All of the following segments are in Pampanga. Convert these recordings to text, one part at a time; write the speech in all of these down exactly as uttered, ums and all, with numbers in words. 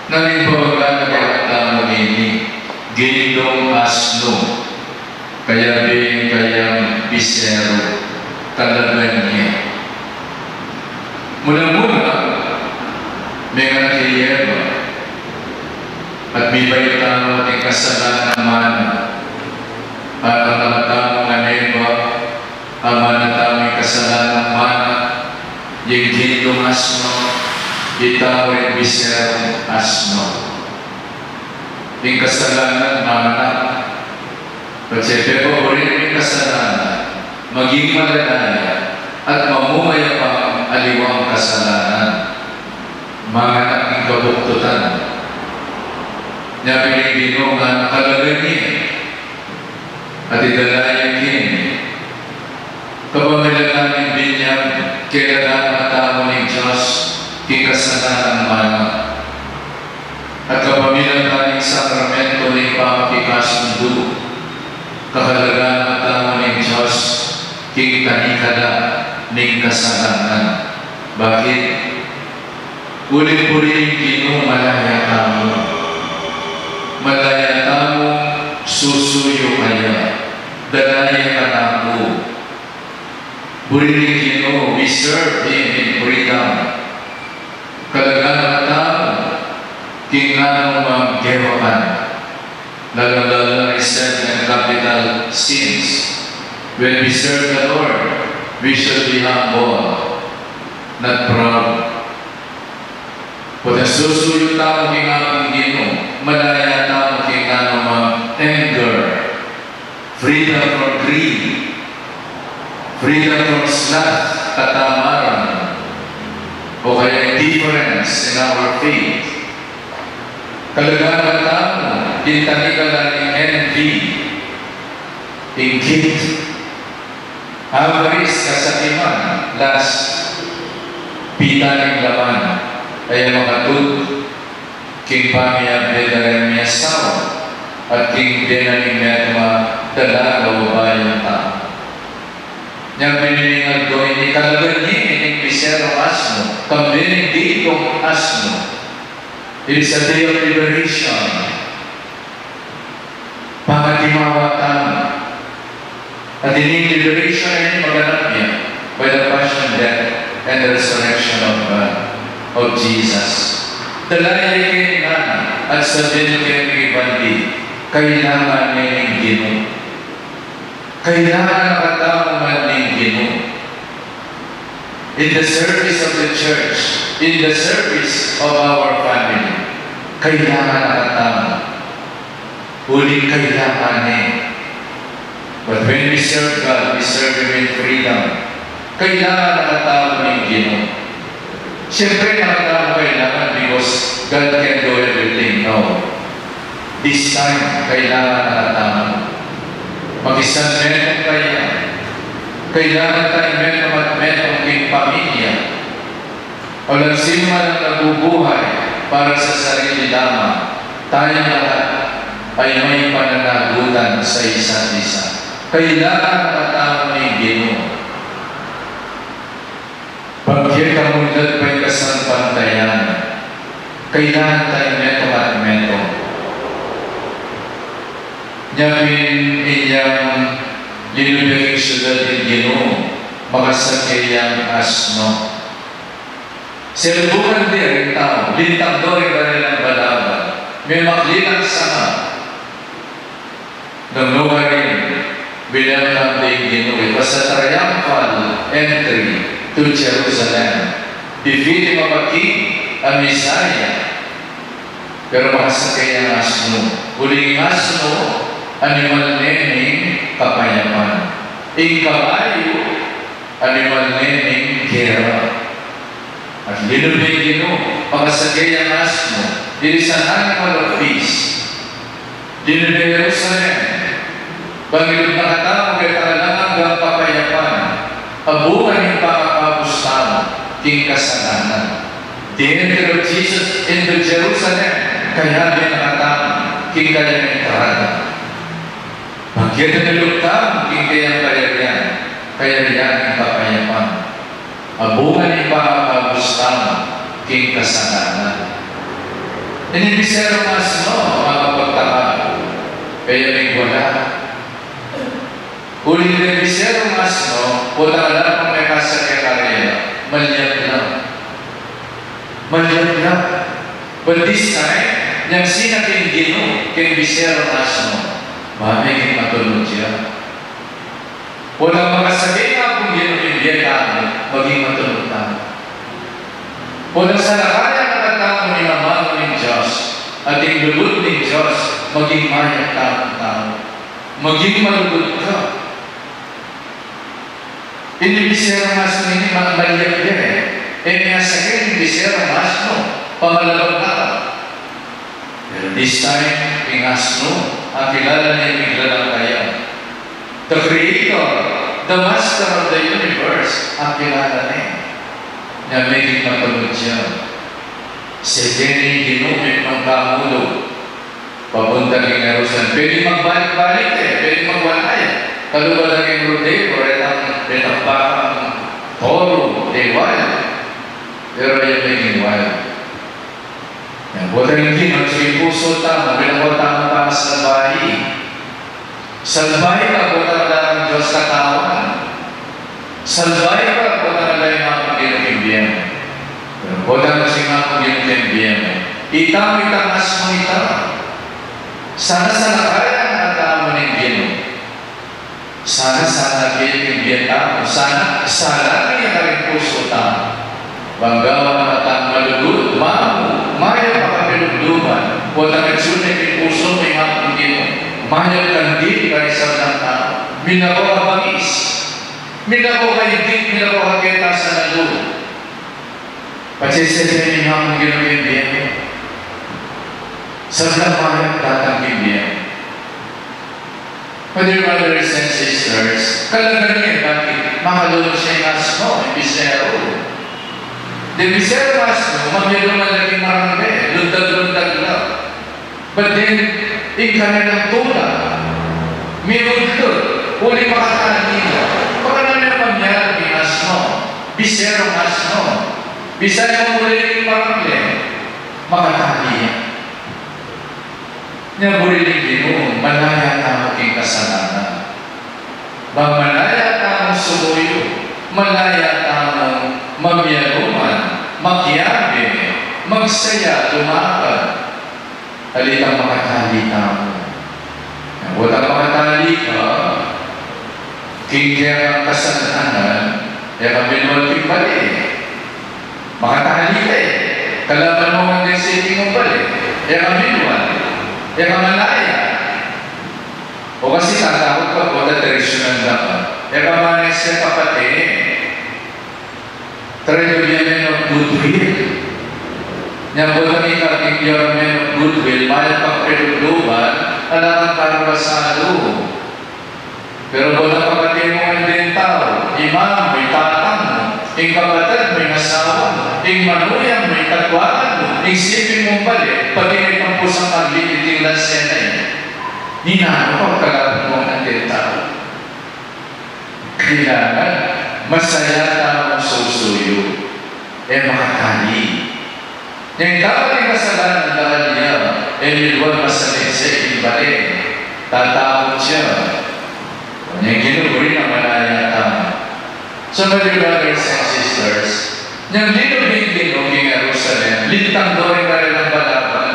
Nanu ing pabaga na kekatamu ngeni, gindung asnu, kayabe ning kayang biseru, talaga ne. Muna-muna, mengan kay Eva, at mibait tamu king kasalanan mana, para kekatamu ngan Eva, amana tamu ing kasalanan mana, ing gindung asnu, itamu ring biserung asnu. Ing kasalanan mana, patse pepaburinan ing kasalanan, maging malala ya, at mamunga ya pang aliwang kasalanan. Manganak ing kabuktutan. Nya pin ing Ginu, nganang kalagan ye, at idala ye keni. Kapamilatan ning binyag, kekatamu ning Dios, king kasalanan mana, at kapamilatan ning sakramento ning pamikikasundu, kakalagan tamu ning Dios, king tanikala ning kasalanan. Bakit? Uling buri ning Ginu, malaya tamu. Malaya tamu, susuyu kaya. Dala ya kanaku. Buri ning Ginu, we serve Him in freedom. Kalagan tamu king nganang gewapan, lalung-lalu na ring seven capital sins. When we serve the Lord, we should be humble, not proud. Pota susuyu tamu king Apung Ginu, malaya tamu king nganang anger, freedom from greed, freedom from sloth, katamaran, o kaya indifference in our faith. Kalagan tamu king tanikala ning envy, inggit, avarice, kasakiman, lust, pita ning laman, kaya makatut king pamiyabie da ring miasawa, at king bie na ning metung a dalaga o bayu a tau. Nya pin ing aldo ini, kalagan ye ning biserung asnu, kambe ning gindung asnu. It is a day of liberation. Pangatimawa tamu. At ining liberation a ini maganap ya by the passion, death, and the resurrection of God, of Jesus. Dala ye keni nganang, at sabian ye keng bandi, kailangan ne ning Ginu. Kailangan na katamu ngan ning Ginu. In the service of the church, in the service of our family, kailangan na katamu. Uling kailangan ne. But when we serve God, we serve Him in freedom. Kailangan na katamu ning Ginu. Siyempre, na katamu kailangan because God can do everything. No. This time, kailangan na katamu. Makisan metung kaya. Kailangan tayung metung at metung king pamilya. Walang sino man ang nabubuhay para sa sarili lamang. Tayong lahat ay may pananagutan sa isa't isa. Kailangan na katamu ning Ginu. Pagkita munlad pa ing kasalpantayanan, kailangan tayung metung at metung. Nya pin inyang linubing syudad ing Ginu, makasakey yang asno. Selubungan de ring tau, lintang do ring kanilang balaban, memakli lang sanga. Nung nukarin, welcome de ing Ginu. It was a triumphal entry to Jerusalem, befitting of a king, a Messiah. Pero makasakey yang asno. Uling asno, animal ne ning kapayapan. Ing kabayu, animal ne ning gera. At linubing Ginu, makasakey yang asno, it is an animal of peace. Linubing Jerusalem, bang ilub na katamu king alang anggang kapayapan, a bunga ning pakakabus tamu king kasalanan. The entry of Jesus into Jerusalem, kayabe na katamu king kayang entrada. Pagkita na ilub tamu king kayang kayarian, kayarian ning kapayapan, a bunga ning pakakabus tamu king kasalanan. Ini biserung asno, mapagtaka, kaya migwala. Uling deng biserung asno, potang ala pang mekasake karela, malyap la. Malyap la. But this time, inyang sinag ing Ginu keng biserung asno, ba, meging matulud ya. Potang makasake ing Apung Ginu king bie tamu, maging matulud tamu. Potang salakayan na katamu ing amanu ning Dios, at ing lugud ning Dios, maging mayap tamung tau. Maging malugud ka. Ini biserung asno ini, ma-, malyap ya, e. E, miyasake ing biserung asno, pamalabag na. Pero this time, ing asno, akilala ne ing miglalangkaya. The Creator, the Master of the universe, akilala ne. Nya meging matulud ya. Sege ne ing Ginu, mitmang kamulu. Papunta king Jerusalem. Pwedeng magbalik-balik ya, pwedeng magwalay ya. Kalupa da king rodeo, retang, retang bakang toro, e, wild. Pero ya meging wild. Nya, buat ing Ginu king pusu tamu, pinakuan tamu pang salbahe. Salbahe ka, potang ala kang Dios katawan. Salbahe ka, potang ala ing Apung Ginu king bie mu. Pero potang ala ing Apung Ginu king bie mu, ita mu itang asno, ita. Sana salakayan na katamu ning Ginu. Sana, sana, bie king bie tamu. Sana, sana, bie karing pusu tamu. Bang gawan na tang malugud, mamu, mayap a kapilubluban, potang atyu ne king pusu mu ing Apung Ginu, mayap kang dili karing sablang tau. Minako ka bangis, minako ka igit, minako ka keta sa nalu. Patsisipin ing Apung Ginu king bie mu. Sablang mayap datang king bie mu. My dear brothers and sisters, kalagan ye, bakit? Makalunus ya ing asno, ing biseru. Deng biserung asno, mamyaluman la king marangle, lundag-lundag la. But then, ing karelang tula, mirudlud, uling makatali la. Pakananu ne mamyalu ing asno, biserung asno, Bisaya mu muli king marangle, makatali ya. Nya buri ning Ginu, malaya tamu king kasalanan. Bang malaya tamung sumuyu, malaya tamung mamyaluman, makiabe, magsaya, lumaban. Alitang makatali tamu. Potang makatali ka king kekang kasalanan, e ka minwal king bale. Makatali ka e. Kalaban mu ngan deng siping mung bale, e ka minwal, e ka malaya. O kasi tatakut ka, pota direksyunan da ka, e ka manese kapate. Try to be a man of goodwill. Nya, butang ika king be a man of goodwill, mayap kang pilubluban, ala kang karbasalu. Pero butang kapate mu ngan deng tau, ima mu, ing tatang mu, ing kapatad mu, ing asawa mu, ing manuya mu, ing katwanan mu, ing siping mung bale, pati na itang pusang aglit, iting lanse na ini. Ninanu ka, kalaban mu ngan deng tau. Kailangan masaya tamung susuyu, e makatali. Nya ing tau ating kasalanan, dakal ya, e milwal, masamit ya king bale, tatakut ya. Nya ing Ginu buri na malaya tamu. So, my dear brothers and sisters, inyang linub ning Ginu king Jerusalem, lintang do ring karelang balabal.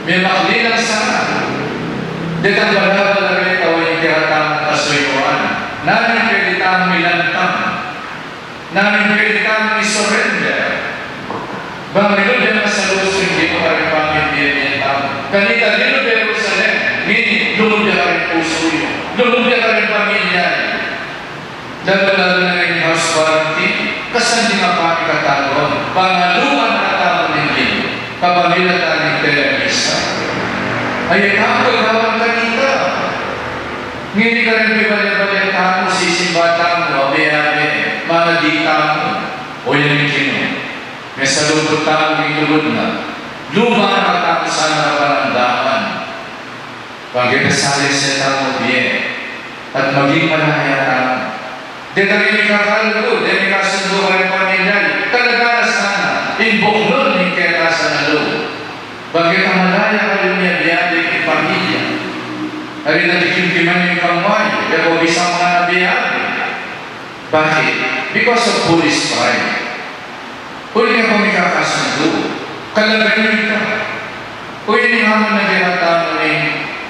Memakli lang sana. Detang balabal a reta o ing kekatamung kasuyuan. Nanu ing pwede tamung ilantang? Nanu ing pwede tamung i-surrender? Bang linub ya masalusu ing Ginu karing pamimie-mie tamu. Kanita linub ya Jerusalem, ngeni lumub ya karing pusu yu, lumub ya karing pamilya yu. Lalu-lalu na ing house quarantine, kasan ding apami katamu, bang aluan na katamu ning Ginu, kapamilatan ning telemisa. Ay, e tamu gagawan kanita. Ngeni karin pibale-bale tamu, sisimba tamu, abe-abe, mangadi tamu, o ya ning Ginu. Mesalupu tamu king lugud na. Luban na katamu sana kapanamdaman. Bang keta salese tamu bie, at maging malaya tamu. Detang mikakaluguran, detang mikasundu karing pamilya, talaga na sana, ing buklun ning keta sana lub. Kaya kayu miyabe-abe king pamilya. Ari na, kimkiman yu ing kamway, e ko bisang mangabe-abe. Bakit? Because of foolish pride. Uling e ko mikakasundu. Kalagan yu ita. Uling ing amun na kekatamu ning,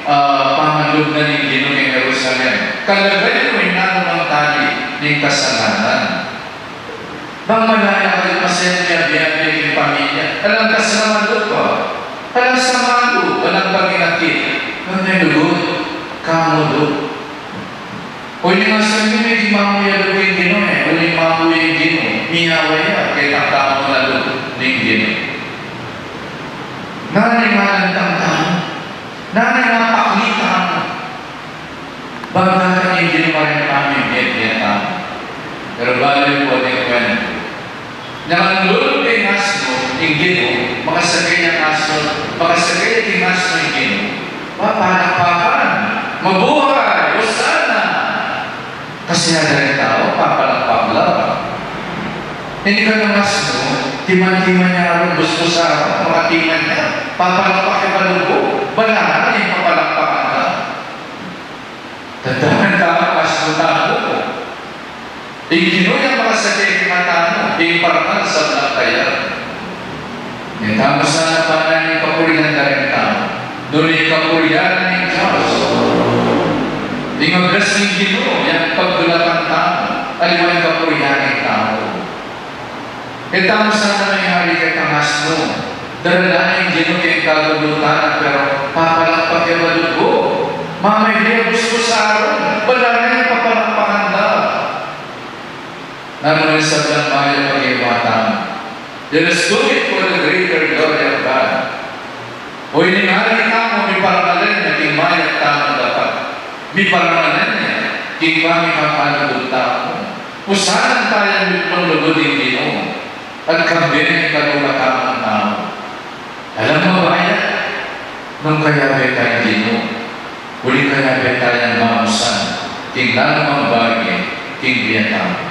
ah, pamanlub na ning Ginu king Jerusalem. Kalagan yu ing nanumang tali ning kasalanan. Bang malaya kayu, masanyan miyabe-abe king pamilya. Alang kas naman lupa. Alang samalu, alang panginakit. Nung nalugut, kamu lub. Uling asabi ne, di mamu ya lub ing Ginu e. Uling mamu ya ing Ginu, miyawa ya keta kamu na lub ning Ginu. Nanu ing alantang tamu? Nanu ing apaklit tamu? Bang darating ing Ginu, marin pamibie-bie tamu. Pero balu yu pu ding kwentu. Nung lulub ya ing asnu king Ginu, makasakay ya ing asnu, makasakay ya ing asnu king Ginu, papalakpakan. Mabuhay! Hosana! Kasi ya ding tau, papalakpak la. Ini kanu ing asnu, timan-timan ya run, busbusan, makatiman ya, papalakpak ya pa lub. Balaran ing papalakpakan na. Tandanan tamu, asnu tamu. Ing Ginu yang makasakay king mata mu, ing parangal sablang kaya. Ing tamu sana panan ing kapurian da ring tau, nune ing kapurian ning Dios. Ing ablas ning Ginu yang pagdulapan tamu, aliwa ing kapurian ning tau. E tamu sana mengari ketang asnu, daralan ing Ginu king kagulutan, pero papalakpak ya pa lub. Mamie ya, busbusan, balaran ing papalakpakan da. Nanu ing sablang mayap a gewa tamu? Let us do it for the greater glory of God. O, ing ari tamu, miparangalan ya king mayap tamung dapat. Miparangalan ya king pamipakalugud tamu. Usanan taya mipanlugud king Ginu, at kambe ning kalupa tamung tau. Alang mabayat, nung kayabe taya ning Ginu, uling kayabe taya mamusan king nanumang bage king bie tamu.